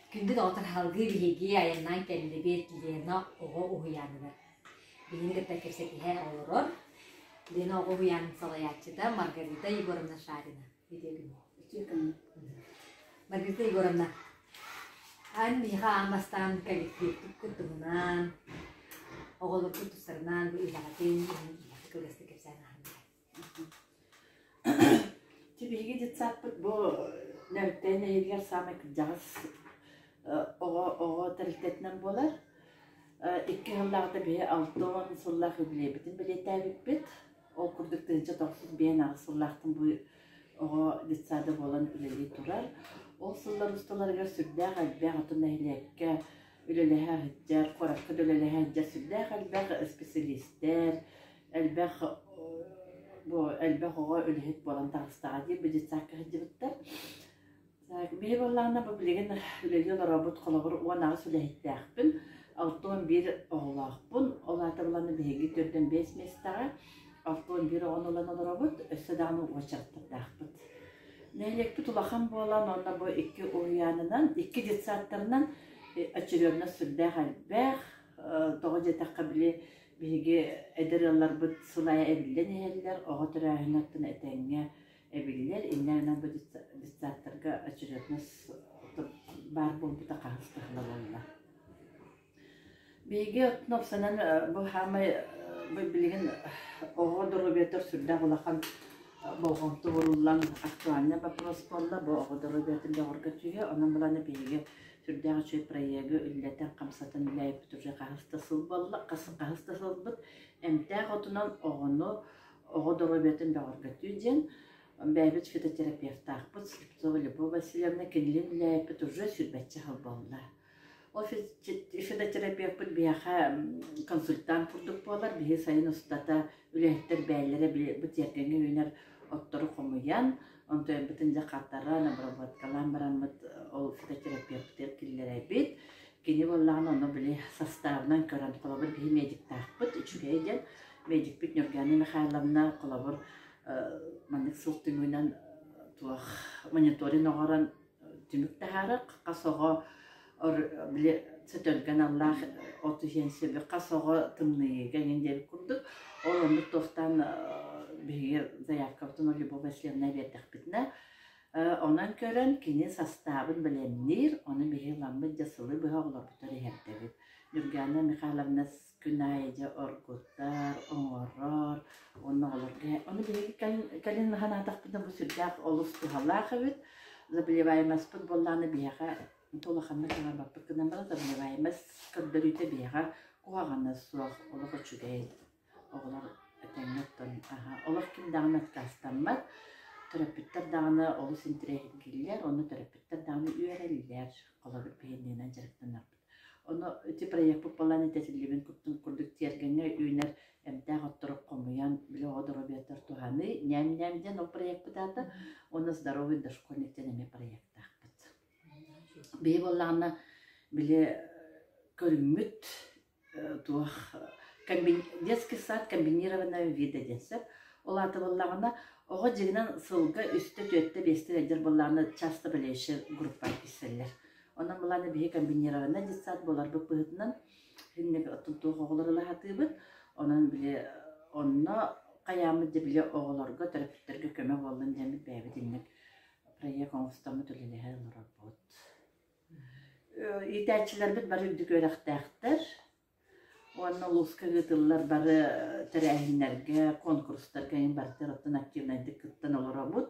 Күндү доҕоттор, салгыы биһиги айаннаан кэллибит Лена оҕо уһуйааныгар. Биһигини кытта кэпсэтиһэ олорор Лена оҕо уһуйаанын салайааччыта Маргарита Егоровна Шарина. Үтүө күн. Үтүө күн. Маргарита Егоровна, ан биһиэхэ аан бастаан коллективпыт туһунан, оҕолорбут тустарынан бу үлэҕитин кылгастык кэпсээн ааһын. Дьэ биһиги детсадпыт бу Нөөрүктээйи нэһилиэгэр саамай кырдьаҕас оҕо оҕо тэрилтэтинэн буолар. Икки сыллааҕыта биһи 60 сыллаах үбүлүөйбүтүн бэлиэтээбиппит. Ол курдук 1998 сыллаахтан бу оҕо детсада буолан үлэлии турар. Ол сыллар усталарыгар сүрдээх элбэх атын нэһилиэккэ үлэлэһэ сылдьар, куоракка да үлэлэһэ сылдьар сүрдээх элбэх специалистэр, элбэх бу элбэх оҕо үлэһит буолан таҕыстаҕа дии бу детсадка сылдьыбыттар. Биһи буоллаҕына бу билигин үлэлии олоробут холобур 18 үлэһиттээхпин, 61 оҕолоохпун. Ол аата буланы биһиги 45 миэстэҕэ 61 оҕону ылан олоробут, өссө даҕаны уочараттардаахпыт. Нэһилиэкпит улахан буолан уонна бу икки уһуйаанынан, икки детсадтарынан очередность сүрдээх элбэх. Тоҕо диэтэххэ били Биһиги эдэр ыалларбыт сыл аайы эбиллэн иһэллэр, оҕо төрөөһүнэ оттон этэҥҥэ эбиллэр. Инньэ гынан бу детсадтарга очередность баар буолбута хаһыс да сыла буолла. Биһиги оттон уопсайынан бу саамай бу билигин оҕо доруобуйатыгар сүрдээх улахан болҕомто ууруллан актуальнай вопрос буолла. Бу оҕо доруобуйатын бөҕөргөтүүгэ. Онон булан биһиги Сүрдээх үчүгэй проегы үлэлэтэн, хамсатан үлэлээбиппит уже хаһыс да сыл буолла, хас хаһыс да сылбыт. Эмтээх отунан оҕону, оҕо доруобуйатын бөҕөргөтүү диэн бэйэбит фитотерапевтаахпыт Слепцова Любовь Васильевна кинилиин үлэлээбиппит уже сүүрбэччэ сыл буолла. Ол фитотерапевпыт биһиэхэ консультант курдук буолар. Биһи сайын устата үлэһиттэр бэйэлэрэ бу тиэргэҥҥэ үүнэр оттору хомуйан, Онтуйарбытын дьэ хатаран, обработкалаан бараммыт ол фитотерапевтыгар киллэрэбит. Кини буоллаҕына ону били составынан көрөн, холобур, биһи медиктаахпыт үчүгэй диэн. Медикпит Нюргана Михайловна холобур маннык сыл түмүгүнэн туох мониторинг оҥорон түмүк таһаарар. Хас оҕо били сөтөлгөн аллаах от иһиэн сөбү, хас оҕо тымныйыыга эҥин диэбит курдук. Ол оннук туохтаан биһиги заявкабытын Любовь Васильевна биэрдэхпитинэ, онон көрөн кини састаабын бэлэмниир, ону биһиги ыламмыт дьэ сылы быһа оҕолорбутугар иһэрдэбит. Нюргана Михайловна күн аайы дьэ оргутар, оҥорор, уонна оҕолорго ону биһиги кэлин санаатахпытына бу сүрдээх олус туһалаах эбит. Заболеваемостьпыт буоллаҕына биһиэхэ улаханнык саҥарбаппыт гынан баран заболеваемость көрдөрүүтэ биһиэхэ куһаҕана суох, олох үчүгэй. Оҕолор этэҥҥэ оттон аһа олох ким даҕаны отказтаммат, төрөппүттэр даҕаны олус интэриэһиргииллэр, уонна төрөппүттэр даҕаны үөрэллэр, холобур биһиэнинэн дьарыктанарбыт. Ону ити проекпыт буолан итэтиллибин курдук тиэргэҥҥэ үүнэр эмтээх оттору хомуйан, били оҕо доруобуйатыгар туһаныы, ньээм-ньээм диэн ол проекпыт аата, уонна «Здоровый дошкольник» диэн эмиэ проектаахпыт. Биһи буоллаҕына, били көрүҥмүт туох детский сад комбинированного вида диэн сөп. Ол аата буоллаҕына, оҕо дьиҥинэн сылга үстэ, түөртэ, биэстэ ыалдьар буоллаҕына часто болеющая группаҕа киирсэллэр. Онон былаана биһи комбинированный детсад буоларбыт быһыытынан инник оттон туох оҕолору ыла сатыыбыт. Онон били онно хайааммыт дьэ били оҕолорго, төрөппүттэргэ көмө буоллун диэммит бэйэбит инник проект оҥостоммут үлэлэһэ олоробут. Иитээччилэрбит бары үрдүк үөрэхтээхтэр уонна улууска ыытыллар бары тэрээһиннэргэ, конкурстарга эҥин барытыгар оттон активнайдык кыттан олоробут.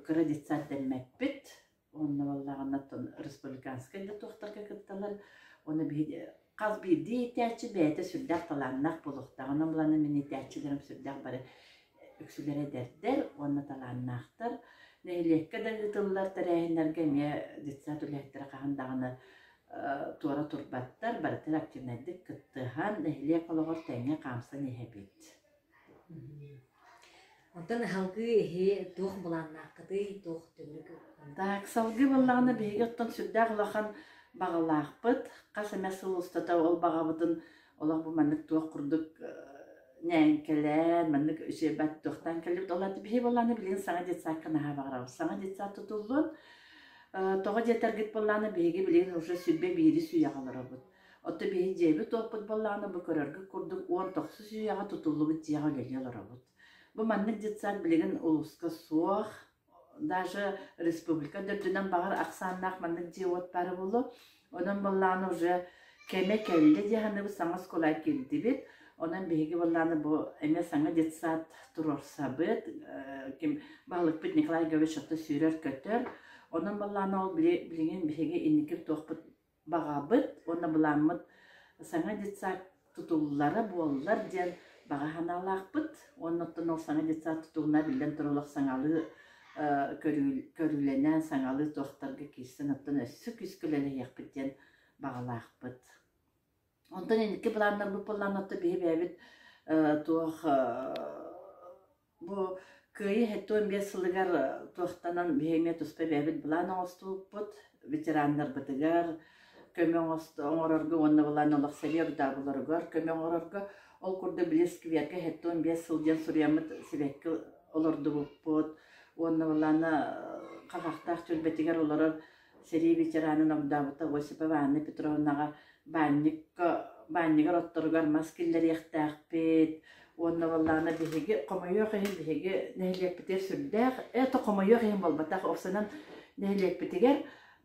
Кыра детсад дэммэппит. Уонна буоллаҕына оттон республиканскай да туохтарга кытталар. Уонна биһиги хас биирдии иитээччи бэйэтэ сүрдээх талааннаах буолуохтаах. Онон булан мин иитээччилэрим сүрдээх бары үксүлэрэ эдэрдэр уонна талааннаахтар. Нэһилиэккэ да ыытыллар тэрээһиннэргэ эмиэ детсад үлэһиттэрэ хаһан даҕаны туора турбаттар, барытын активнайдык кыттыһан, нэһилиэк олоҕор тэҥҥэ хаамсан иһэбит. Онтон салгыы эһи туох былааннааххытый, туох түмүк? Так, салгыы буоллаҕына биһиги оттон сүрдээх улахан баҕалаахпыт. Хас эмэ сыл устата ол баҕабытын олох бу маннык туох курдук ньээҥкэлээн, маннык үчүгэйбэт туохтаан кэллибит. Ол аата биһиги буоллаҕына билигин саҥа детсадка наһаа баҕарабыт. Саҥа детсад тутуллуон. Тоҕо диэтэргит буоллаҕына, биһиги билигин уже 21-ис үйэҕэ олоробут. Оттон биһиги дьиэбит-уоппут буоллаҕына, бу көрөргүт курдук 19 үйэҕэ тутуллубут дьиэҕэ үлэлии олоробут. Бу маннык детсад билигин улууска суох, даже республика да үрдүнэн баҕар ахсааннаах маннык дьиэ-уот баара буолуо. Онон буоллаҕына уже кэмэ кэллэ дии саныыбыт, саҥа оскуолаҕа киирдибит. Онон биһиги буоллаҕына бу эмиэ саҥа детсад туруорсабыт. Ким баһылыкпыт Николай Егорович ото сүүрэр-көтөр. Онон буоллаҕына ол билигин биһиги инники туохпут баҕабыт уонна былааммыт саҥа детсад тутуллара буоллар диэн баҕа санаалаахпыт. Уонна оттон ол саҥа детсад тутулуна биллэн турар олох саҥалыы көрүүлэнэн, саҥалыы туохтарга киирсэн оттон өссө күүскэ үлэлэһиэхпит диэн баҕалаахпыт. Онтон инники былааннарбыт буоллаҕына оттон биһи бэйэбит туох бу Кыайыы 75 сылыгар туохтанан биһи эмиэ туспа бэйэбит былаан оҥостубуппут ветераннарбытыгар көмө оҥорорго уонна былаан олох сэрии ордообуларыгар көмө оҥорорго ол курдук били сквергэ 75 сыл диэн суруйаммыт сибэкки олордубуппут уонна былаана Хахахтаах түөлбэтигэр олорор сэрии ветеранын огдообута Осипова Анна Петровнаҕа баанньыкка баанньыгар отторугар мас киллэриэхтээхпит уонна буоллаҕына биһиги хомойуох иһин биһиги нэһилиэкпитигэр сүрдээх это хомойуох иһин буолбатах уопсайынан нэһилиэкпитигэр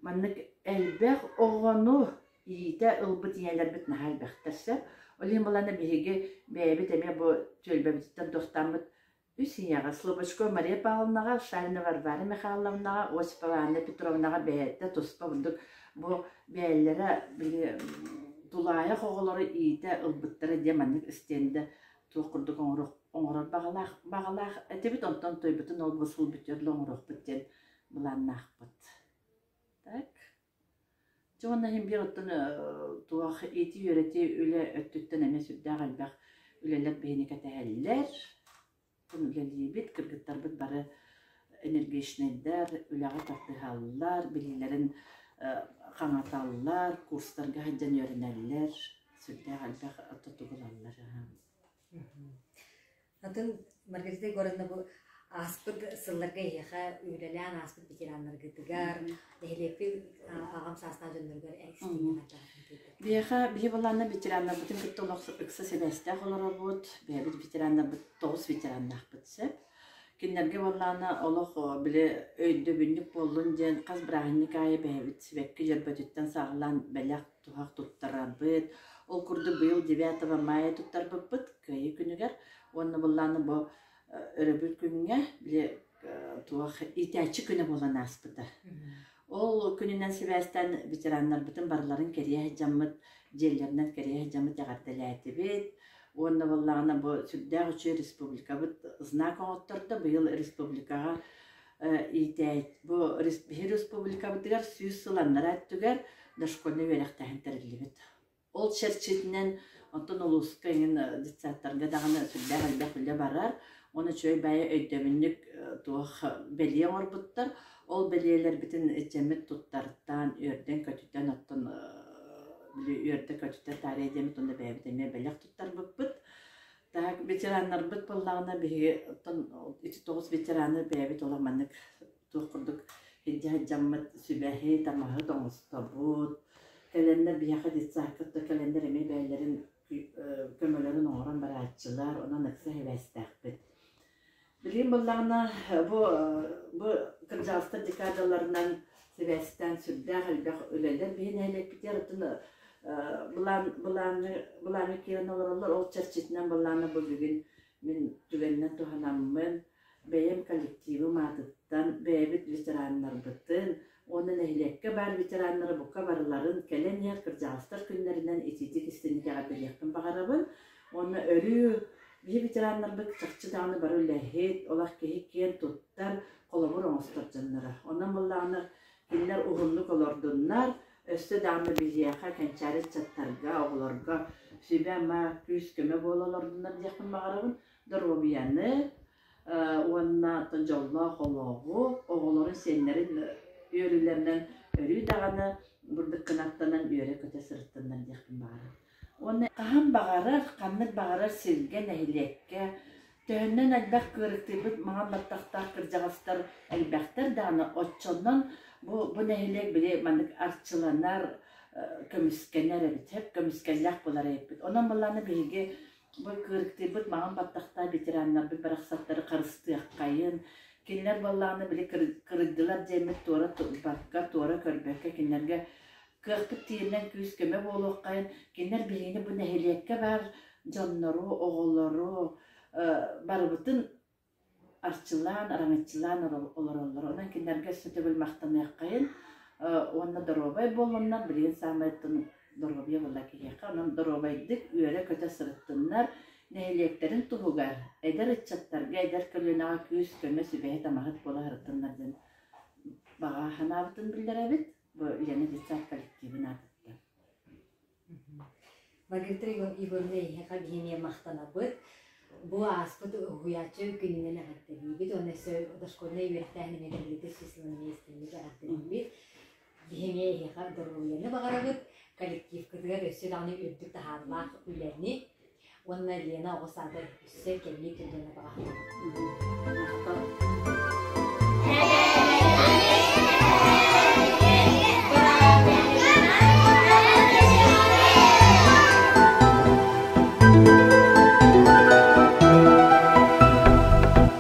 маннык элбэх оҕону иитэ ылбыт ийэлэрбит наһаа элбэхтэр сөп ол иһин буоллаҕына биһиги бэйэбит эмиэ бу түөлбэбититтэн туохтааммыт Үс ийэҕэ Слободская Мария Павловнаҕа, Шарина Варвара Михайловнаҕа, Осипова Анна Петровнаҕа бэйэтэ туспа курдук бу бэйэлэрэ били тулаайах оҕолору иитэ ылбыттара диэн маннык истиэндэ туох курдук оҥорор баҕалаах этибит, онтон тойбутун ол бу сыл бүтүөр оҥоруохпут диэн былааннаахпыт. Так. Дьэ уонна иһин биир оттон туох иитии-үөрэтии үлэ өттүттэн эмиэ сүрдээх элбэх үлэлэр биһини кэтэһэллэр. Үлэлиибит, кыргыттарбыт бары энергичнэйдэр, үлэҕэ тардыһаллар, билиилэрин хаҥаталлар, курстарга сылдьан үөрэнэллэр, сүрдээх элбэх тутугу ылаллар. Атын Маргарита Егоровна бу ааспыт сылларга эһиэхэ үлэлээн ааспыт ветераннаргытыгар, нэһилиэкпит аҕам саастаах дьонноругар истиҥ Биһиэхэ биһи былаанна ветераннарбытын кытта олох ыкса сибээстээх олоробут. Бэйэбит ветераннарбыт тоҕус ветераннаахпыт сөп. Кинилэргэ буоллаҕына олох били өйдөбүнньүк буоллун диэн хас бырааһынньык аайы бэйэбит сибэкки дьөрбөтүттэн саҕалаан бэлэх туһах туттарабыт. Ол курдук быйыл 9 мая туттарбыппыт Кыайыы күнүгэр уонна былааны бу өрөбүл күҥҥэ били туох иитээччи күнэ буолан ааспыта. Ол күнүнэн сибээстээн ветераннарбытын барыларын кэрийэ сылдьаммыт, дьиэлэринэн кэрийэ сылдьаммыт эҕэрдэлээтибит. Уонна буоллаҕына бу сүрдээх үчүгэй республикабыт знак оҥоттордо. Быйыл республикаҕа иитээт бу биһи республикабытыгар 100 сыл аннараа өттүгэр дошкольнай үөрэхтээһин тэриллибит. Ол чэрчитинэн онтон улууска эҥин детсадтарга даҕаны сүрдээх элбэх үлэ барар. Уонна үчүгэй баайы өйдөбүнньүк туох бэлиэ оҥорбуттар. Ол бэлиэлэрбитин иччэммит туттартаан, үөрдэн-көтүтэн, оттон били үөрдэ-көтүтэ таарыйа диэммит уонна бэйэбит эмиэ бэлэх туттарбыппыт. Так, ветераннарбыт буоллаҕына биһиги оттон ити тоҕус ветераны бэйэбит олох маннык туох курдук илдьэ сылдьаммыт сүбэһит, амаһыт оҥостобут. Кэлэннэр биһиэхэ детсадка да кэлэннэр эмиэ бэйэлэрин көмөлөрүн оҥорон барааччылар, онон ыкса сибээстээхпит. Билигин буоллаҕына бу бу кырдьаҕастар декадаларынан сибээстээн сүрдээх элбэх үлэлэр биһи нэһилиэкпитигэр оттон былаан былааҥҥа былааҥҥа киирэн олороллор. Ол чэрчитинэн былаана бу бүгүн мин түгэнинэн туһанаммын бэйэм коллективым аатыттан бэйэбит ветераннарбытын уонна нэһилиэккэ баар ветераннары бука барыларын кэлэн иһэр кырдьаҕастар күннэринэн итиитик истиҥник эҕэрдэлиэхпин баҕарабын уонна өрүү биһи ветераннарбыт чахчы даҕаны бары үлэһит, олох киһи киэн туттар, холобур оҥостор дьонноро. Онон буоллаҕына кинилэр уһуннук олордуннар, өссө даҕаны биһиэхэ кэнчээри ыччаттарга, оҕолорго сүбэ-ама, күүс-көмө буола олордуннар диэхпин баҕарабын. Доруобуйаны уонна дьоллоох олоҕу, оҕолорун, сиэннэрин үөрүүлэринэн өрүү даҕаны бурдук кынаттанан үөрэ-көтө сырыттыннар диэхпин баҕарабын. Уонна хаһан баҕарар, ханнык баҕарар сиргэ, нэһилиэккэ төһөннөн элбэх кыырыктыйбыт маҥан баттахтаах кырдьаҕастар элбэхтэр даҕаны, оччонон Бу нэһилиэк били маннык арчыланар, көмүскэнэр эбит, сөп көмүскэллээх буолар эбиппит. Онон былааны биһиги бу кыырыктыйбыт маҥан баттахтаах ветераннарбыт барахсаттары харыстыаххайын, кинилэр буоллаҕына били кырыйдылар диэммит туора турбакка, туора көрбөккө кинилэргэ кыахпыт тиийинэн күүс-көмө буолуоххайын, кинилэр биһигини бу нэһилиэккэ баар дьоннору, оҕолору барыбытын арчылаан, араҥаччылаан олороллор. Онон кинилэргэ өссө төгүл махтаныаххайын уонна доруобай буоллуннар, билигин саамай доруобуйа буолла киһиэхэ. Онон доруобайдык үөрэ-көтө сырыттыннар, нэһилиэктэрин туһугар эдэр ыччаттарга, эдэр көлүөнэҕэ күүс-көмө, сүбэһит-амаһыт буола сырыттыннар диэн баҕа санаабытын биллэрэбит. Бу Лена детсад коллективын аатыттан. Маргарита Егоровна эйиэхэ биһиэниэ махтанабыт. Бу ааспыт уһуйааччы күнүнэн эҕэрдэлиибит уонна өссө дошкольнай үөрэхтээһин эмиэ тэрилтэ сүүс истиҥник эҕэрдэлиибит. Биһиэниэ эйиэхэ доруобуйаны баҕарабыт, коллективкытыгар өссө даҕаны үрдүк таһаарыылаах үлэни уонна Лена оҕо саада өссө кэлии турдуна баҕарабыт.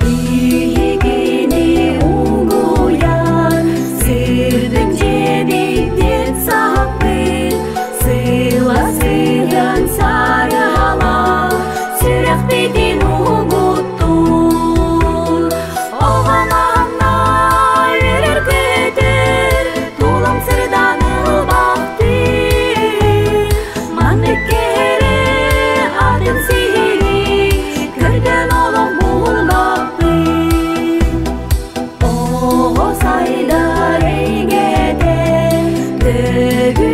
Биһигини угуйар сырдык дьиэбитин сахпыт, сыла сыһыан сарыала, сүрэхпитин угуттуур. Оҕолонно үөрэр-көтөр, тулам сырдаан ылбахтыыр. Маннык кэрэ атын сири көрдөн олох булбаппын. Оҕо сайдар эйгэтэ төгүрүк.